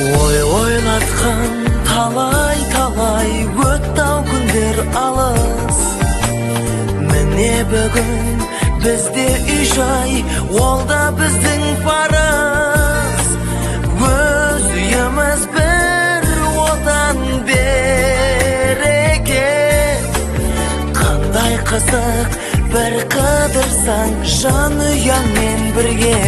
Ой ойлатқан талай-талай өтті-ау күндер алыс. Міне бүгін бізде үй жай, ол да біздің парыз. Өз үйіміз бір отан береке. Қандай қызық бір қыдырсаң жанұяңмен бірге.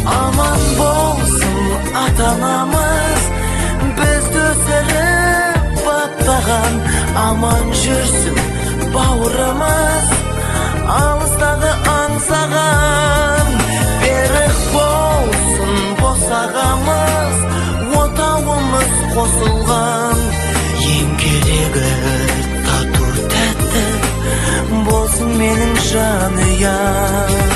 Аман болсын ата-анамыз, бізді өсіріп баптаған. Аман жүрсін бауырымыз, алыстағы аңсаған. Берік болсын босағамыз, отауымыз қосылған. Ең керегі тату тәтті болсын менің жанұям.